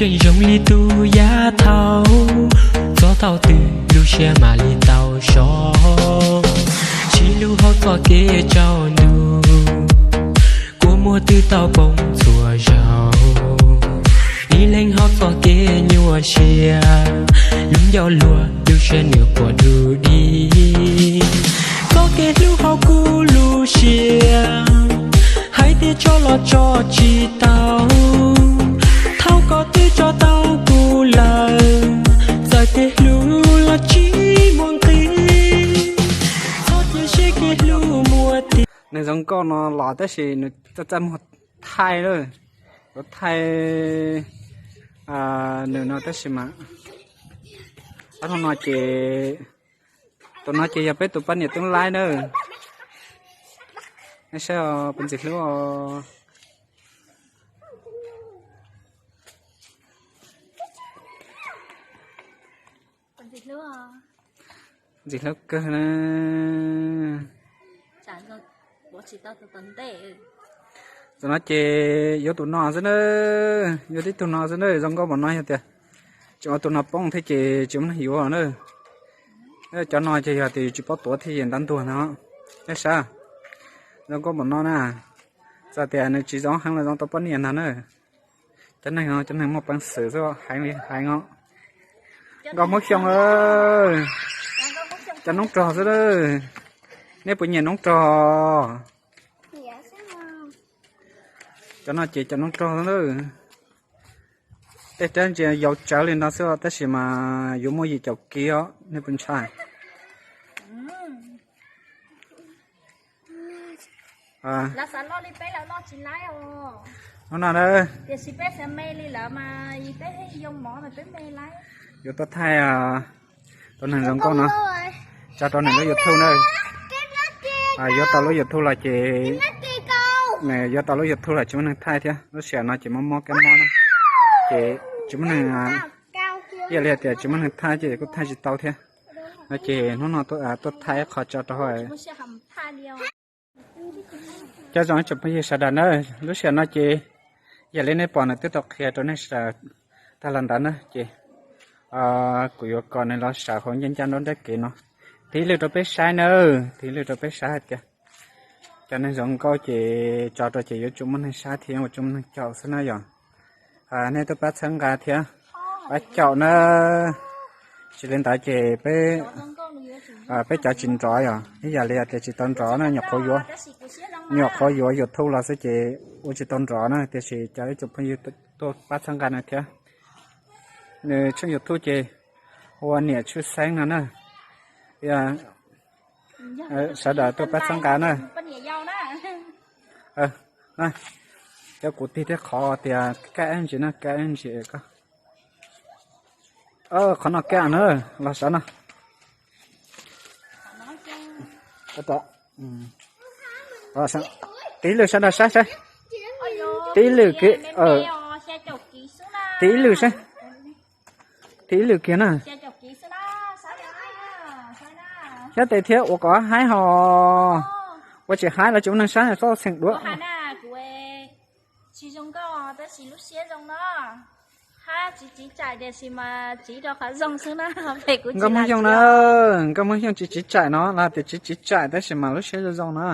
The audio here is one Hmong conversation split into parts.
Zoo li tus yav thaud, txog thaum twg lub siab mam li tau so, sib hlub hauv txoj kev tsaus ntuj, kua muag twb tau poob txhua zaus, ib leeg hauv txoj kev nyuaj siab, lub ncauj luag lub siab nws quaj du di. Txoj kev hlub hauv kuv lub siab, hais tias tso los tso tsis tau, thaum koj twb tso tau kuv lawm, txawm kev hlub los tsis muaj nqis, txhob cia siab kev hlub muaj tiag. Neeg zoo nkauj no los tab sis nws txaj txaj muag thaij lawm, yuav thaij nws no tab sis mas ob hnub no ces tus no ces yog peb tus poj niam tub laib na. Nej saib, peb ntxim hlub os. Ntxim hlub kawg na. Tus no ces yuav tus no xwb na, yuav tib tug no xwb na, zoo nkauj npaum no yog tias tseem ua tus no poob thiab ces tsis muaj neeg yuav na. Cov no ces yog tias yus tsis paub tuav thiaj yeej ntab ntuag no. Nej saib, zoo nkauj npaum no na, txawm tias nws tsis zoo heev los zoo tau poj niam ntag na. Cov neeg no cov neeg muaj peev xwm xwb heev li heev os. Nkauj Hmoob Xyooj, cov noob rog xwb. Nej puas nyiam noob rog? Cov no ces cov noob rog xwb. Tej rab ntsia yau tsawv li no xwb tab sis mas yuav muaj yim caum kiv os, nej puas ntshai? Hnub no na, yuav tuaj thaij tus neeg zoo nkauj no tso rau nws lub YouTube na. Yuav tau lub YouTube los ces nws yuav tau lub YouTube los tsis muaj neeg thaij thiab, lub sij hawm no ces mob mob kab mob na, ces tsis muaj neeg, ib yam li tias tsis muaj neeg thaij ces kuj thaij tsis tau thiab. No ces hnub no tuaj thaij ib qho tso rau hauv. Cov zoo ib tsoom phooj ywg sawv daws na, lub sij hawm no ces yam li nej pom nws twb tau qhia rau nej sawv daws tag los ntawd na ces kuv yuav kom nws los sawv hauv ncaj ncaj nruab nrab kev no, tiv lwm rau peb saib na, tiv lwm rau peb saib hais tias cov neeg zoo nkauj ces tso rau ces yuav tsum muaj neeg saib thiab yuav tsum muaj neeg caum xwb na yom. Nej tuaj pab txhawb nqa thiab pab caum na, tsis li ntawd ces peb peb cov tsis nrov yom, ib yam li tias tsis tau nrov na, nyuam qhuav yuav, nyuam qhuav yuav YouTube los xwb ces ua tsis tau nrov na, tiam sis cov ib tsoom phooj ywg tuaj pab txhawb nqa no thiab. Nws tshooj YouTube ces hu ua Niam Tshwj Xeeb no na. Sawv daws tuaj pab txhawb nqa na. Cov kuv tig tej qhov tias kaj ntsis na, kaj ntsis ko. Qhov no kaj na, los sawv no. Tiv lwm sawv daws saib saib. Tiv lwm kiag, tiv lwm saib. Tiv lwm kiag na. Xyov tes thiab ua kom haib ho. Ua tsis haib los tsis muaj neeg saib, txhob xeem duab. Nkauj Hmoob Xyooj na, Nkauj Hmoob Xyooj tsis tsiv tsaim no los tias tsis tsiv tsaim tab sis mas lub siab zoo zoo na.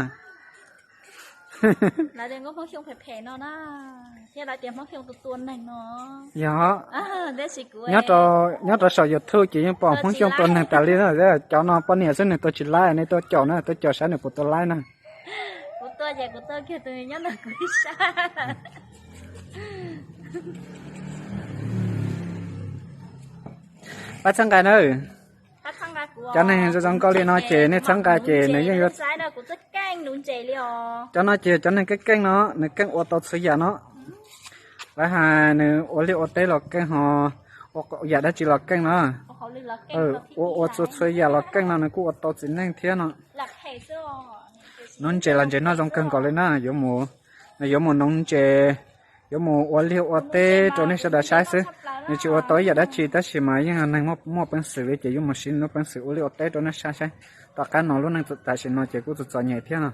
Yog, nyob rau saum YouTube ces yeej pom Hmoob Xyooj tua neeg tas li na. Cov no poj niam xwb nws tua tsis laib, nej tuaj caum na, tuaj caum saib nws puas tua laib na. Pab txhawb nqa na. Cov neeg zoo zoo nkauj li no ces nej txhawb nqa ces nws yeej yuav. Cov no ces cov neeg keej keej no, nws keej ua tau txhua yam no. Lawv hais nws ua liaj ua teb los keej ho, ua yam dab tsi los keej no. Ua ua txhua txhua yam los keej no nws kuj ua tau txiv neej thiab no. Nuv ntses los ntses noj zoo kawg nkaus li na, yuav mus, nws yuav mus nuv ntses, yuav mus ua liaj ua teb rau nej sawv daws saib xwb. Nws tsis ua tau ib yam dab tsi tab sis mas yeej neeg muaj peev xwm li ces yuav mus siv lub peev xwm ua liaj ua teb rau nej saib saib. Tom qab no lub neej tam sim no ces kuj txom txom nyem thiab no,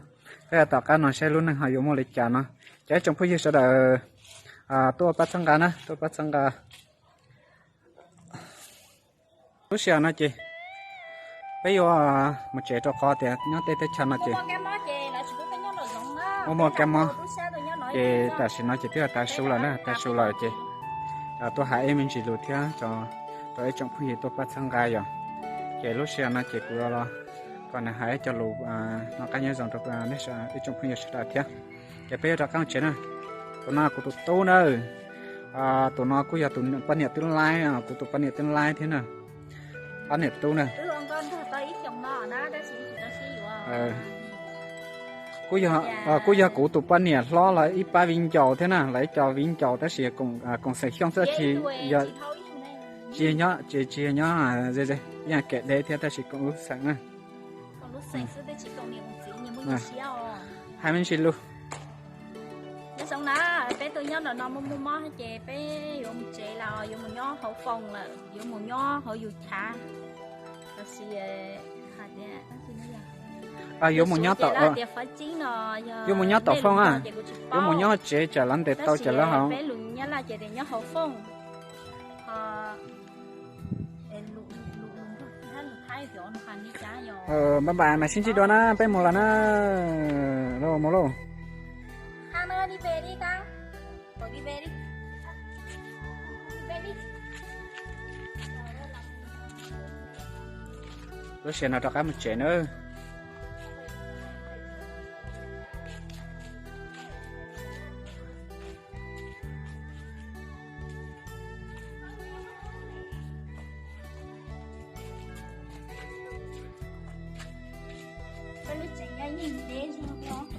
thiab tom qab no saib lub neej ho yuav muaj li cas no. Cov ib tsoom phooj ywg sawv daws tuaj pab txhawb nqa na, tuaj pab txhawb nqa. Lub sij hawm no ces peb yuav mus tsev rau qhov tias nyob tej teb chaws no ces muaj muaj kab mob, ces tam sim no ces twb yog tav su lawm na, tav su lawm ces tuaj hais ib me ntsis lus thiab rau ib tsoom phooj ywg tuaj pab txhawb nqa yom. Ces lub sij hawm no ces kuv los kom nws hais ib co lus noj qab nyob zoo rau ib tsoom phooj ywg sawv daws thiab. Ces peb yuav rov qab mus tsev na. Tus no kuv tus tub na, tus no kuj yog tus poj niam twb laib, kuv tus poj niam twb laib thiab na. Poj niam tub na. Kuj yog, kuj yog kuv tus poj niam hlob los ib pab viv ncaus thiab na, los ib co viv ncaus tab sis koom xeem Xyooj xwb, tsis yog nyob, tsis yog nyob ze ze, ib yam kev deb thiab tab sis koom lub xeem na. Hais me ntsis lus. Nyob zoo na, peb tuaj nyob ntawm no muaj muaj mob ces peb yuav mus tsev lawm, yuav mus nyob hauv foos lawm, yuav mus nyob hauv yus chav. Tab sis hais tias yuav mus nyob tom, tias Fab Cib no, yuav mus nyob tom foos a, yuav mus nyob tsev tsam lawv ntes tau tsam lawv hauv. Peb lus Nyab Laj ces tias nyob hauv foos. Npaj npaj mas sib ntsib dua na, peb mus lawm na. Mus lauj. Lub sij hawm no rov qab mus tsev na. Peb lub tsev nyob yeej deb zog.